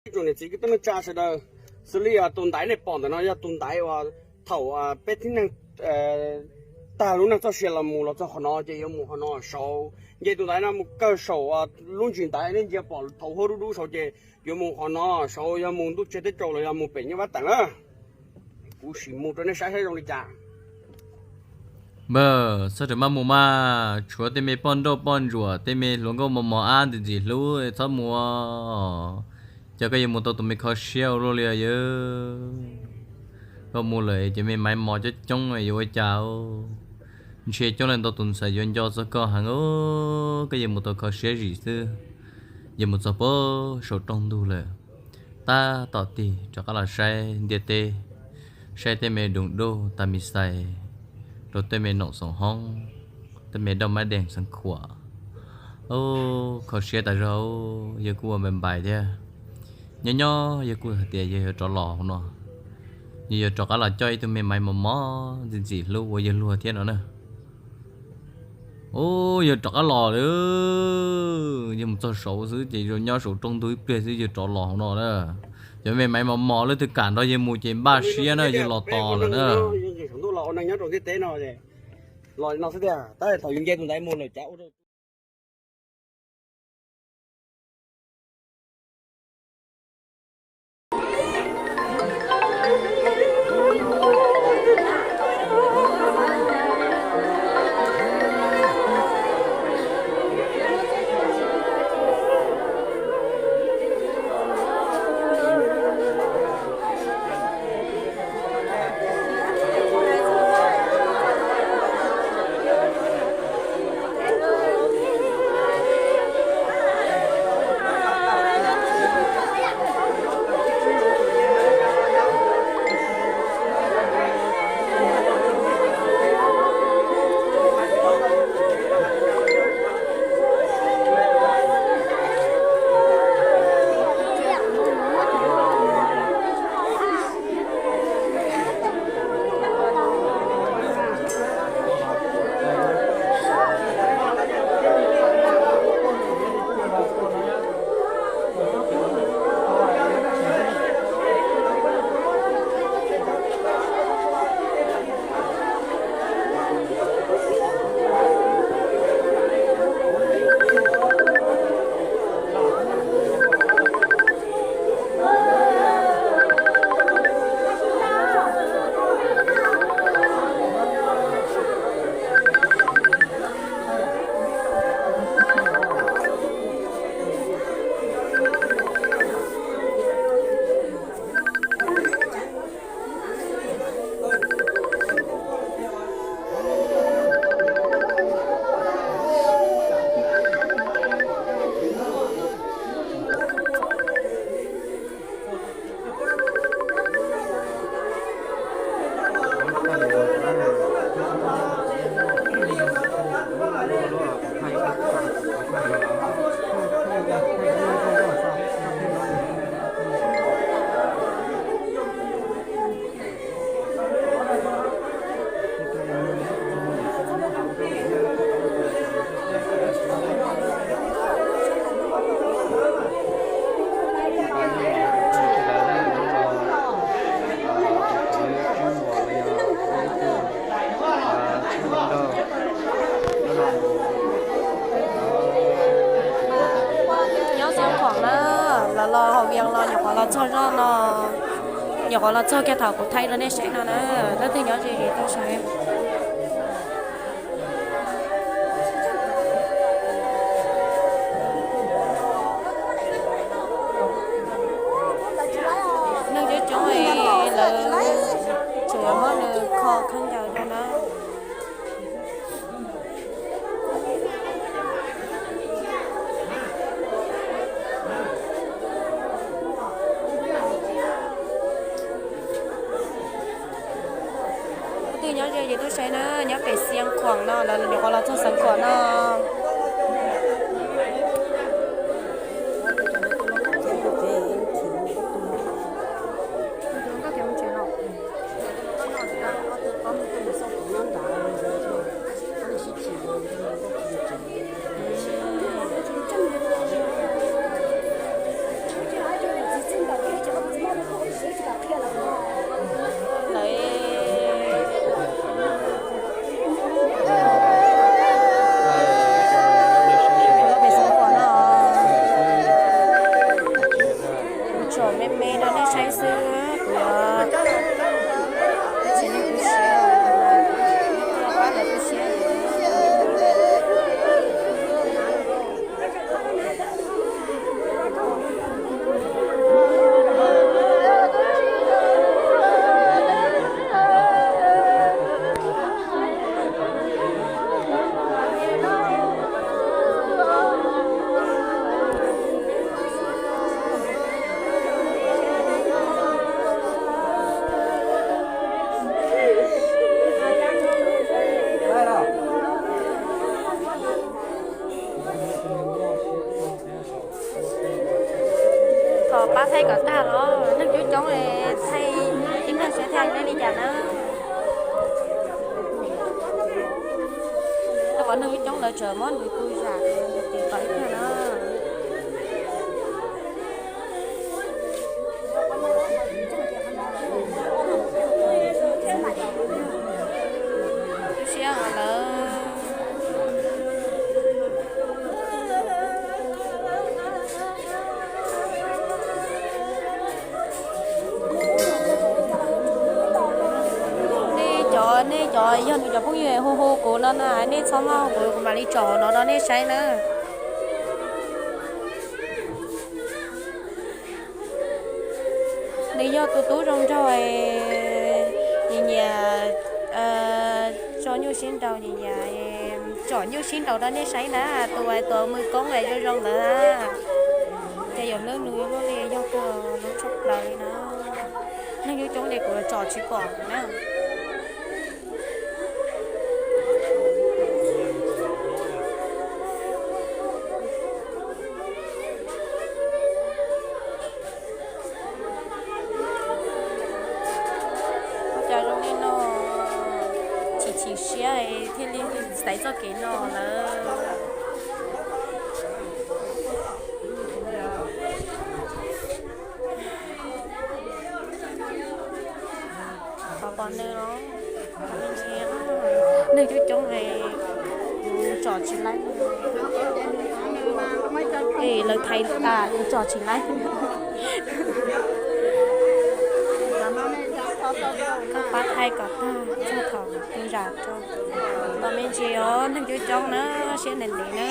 Ib tsoom niam txiv kwv tij neej tsa sawv daws, xws li tus ntaiv nej pom ntawm no yog tus ntaiv uas thaum peb tib neeg tag lub neej txoj sia los mus los txog qhov no ces yuav mus qhov no saud. Nce tus ntaiv no mus kawg saum lub ntsis ntaiv nej ntsia pom thaum huab dub dub saud ces yuav mus qhov no saud, yog mus ntuj tsaus teb tsaus los yog mus pem nyob Vab Teem na. Kuv sim mus rau nej saib saib zoo li cas. Npawg, txhob rawm maj mus mas, tshuav tej me poj nrauj poj ntsuam, tej me hluas nkauj mos mos ab ntxim ntxim hlub, txhob mus. Cas koj yuav mus tau tus me kho siab ua luaj li yawg. Koj mus lawm ces me maiv mos coob coob yuav ua cas. Ntshe coob leej ntau tus ntxhais yuav nco txog koj heev. Koj yuav mus tau kho siab zim xwb. Yuav mus txog puag saum rooj ntug lawm, tab tom tig rov qab los saib ntiaj teb, saib tej me doog doj tas mis xais, rau tej me noom xoom hoob, tej me doj mab deeg xeev khuam. Kho siab tas zog, yawg kuj ua npais npais thiab. Nyob nyob yawg kuj hais tias yawg yuav rov los hauv no, yawg yuav rov qab los coj ib tug me maiv mos mos ntxim ntxim hlub ua yawg luag thiab no na. Ub, yawg rov qab los lawm. Yawg mus txog saud xwb ces zoo nyob saum rooj ntug ib pliag xwb yawg rov los hauv no na. Cov me maiv mos mos leej twg kam nrog yawg mus ces npaj siab na, yawg los tos lawm na. Los no xwb tiag, tab thaum yus nce tus ntaiv mus lawm cas ua rau Nyob Xeev Khuam na, lawv los hauv Vias los nyuam qhuav los txog zog no, nyuam qhuav los txog kiag thaum kuv thaij rau nej saib no na, leej twg nyob ze ze tuaj saib. Neeg coob coob es lawv tsuas muab nws kho khaub ncaws rau na. Leej twg nyob ze ces tuaj saib na, nyob pem Xeev Khuam no, lawv nyuam qhuav los txog Xeev Khuam no. Tsom me me rau nej saib xwb, kuv yuav tsis neeg tu siab, pab lawv tu siab. Thaum pab thaij kom tag los neeg coob coob, thaij tib neeg saib thaij nej li cas na. Rau qhov neeg coob coob lawv tseem muab nws tu zam ces tau ib pliag na. Siab heev lawm. Nej cov, nej cov yog nws cov phooj ywg hu hu kuv no na, nej txhob maj hu kuv, kuv mam li tsom no rau nej saib na. Nws yog tus tub zoo nraug, nyiam nyiam tso nyuj sib nraus, nyiam nyiam tsom nyuj sib nraus rau nej saib na, tus uas tus mws koob zoo zoo ntawd na. Ces yog nws, nws luaj li yog kawg, lub tshaj plaws li na. Neeg coob coob ces kuv tsom tsis pom na. Ua cas zoo li no, chim chim siab thiaj li xaiv txoj kev no lawm. Pom pom nws los, neeg coob coob, kuv tsom tsis laib. Es lawv thaiv tas kuv tsom tsis laib. Koj pab thaij kom tag txog thaum tu zam rau. Los me ntsis os, neeg coob coob na, siab ntev ntev na.